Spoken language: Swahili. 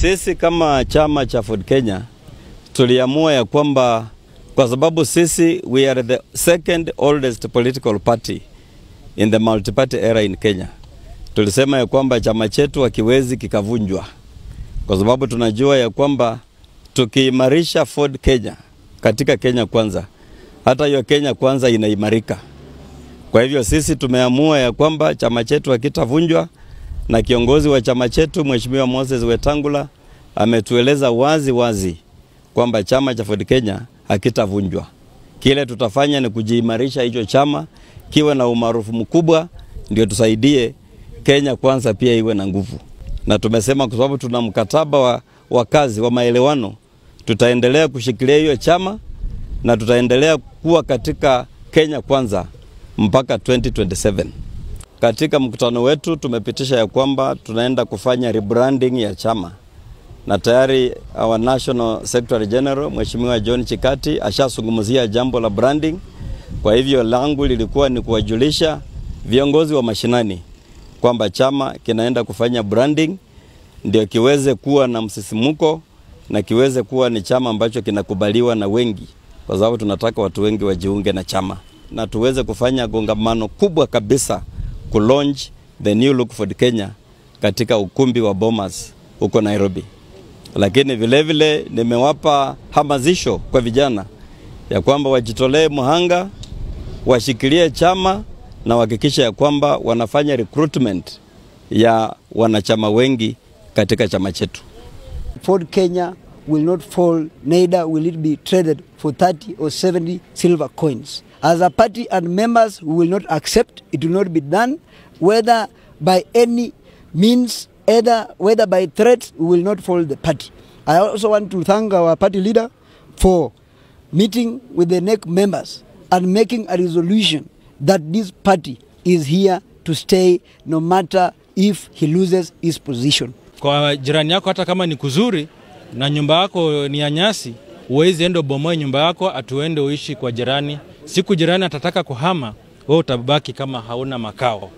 Sisi kama chama cha Ford Kenya tuliamua ya kwamba kwa sababu sisi we are the second oldest political party in the multi-party era in Kenya. Tulisema ya kwamba chama chetu hakiwezi kikavunjwa, kwa sababu tunajua ya kwamba tukiimarisha Ford Kenya katika Kenya Kwanza, hata hiyo Kenya Kwanza inaimarika. Kwa hivyo sisi tumeamua ya kwamba chama chetu hakitavunjwa, na kiongozi wa chama chetu Mheshimiwa Moses Wetangula ametueleza wazi wazi kwamba chama cha Ford Kenya hakitavunjwa. Kile tutafanya ni kujiimarisha hicho chama kiwe na umaarufu mkubwa, ndio tusaidie Kenya Kwanza pia iwe na nguvu. Na tumesema kwa sababu tuna mkataba wa kazi wa maelewano, tutaendelea kushikilia hiyo chama na tutaendelea kuwa katika Kenya Kwanza mpaka 2027. Katika mkutano wetu tumepitisha ya kwamba tunaenda kufanya rebranding ya chama, na tayari our National Secretary General Mheshimiwa John Chikati ashazungumzia jambo la branding. Kwa hivyo langu lilikuwa ni kuwajulisha viongozi wa mashinani kwamba chama kinaenda kufanya branding ndio kiweze kuwa na msisimuko na kiweze kuwa ni chama ambacho kinakubaliwa na wengi, kwa sababu tunataka watu wengi wajiunge na chama na tuweze kufanya kongamano kubwa kabisa ku launch the new look Ford Kenya katika ukumbi wa Bomas huko Nairobi. Lakini vile vile nimewapa hamasisho kwa vijana ya kwamba wajitolee muhanga, washikilie chama na wahakikishe ya kwamba wanafanya recruitment ya wanachama wengi katika chama chetu. Ford Kenya will not fall, neither will it be traded for 30 or 70 silver coins. As a party and members, we will not accept. It will not be done, whether by any means, either whether by threats, we will not fall the party. I also want to thank our party leader for meeting with the NEC members and making a resolution that this party is here to stay no matter if he loses his position. Kwa jirani yako hata kama ni kuzuri na nyumba yako ni ya nyasi, huwezi enda ubomoe nyumba yako atuende uishi kwa jirani. Siku jirani atataka kuhama, wewe utabaki kama hauna makao.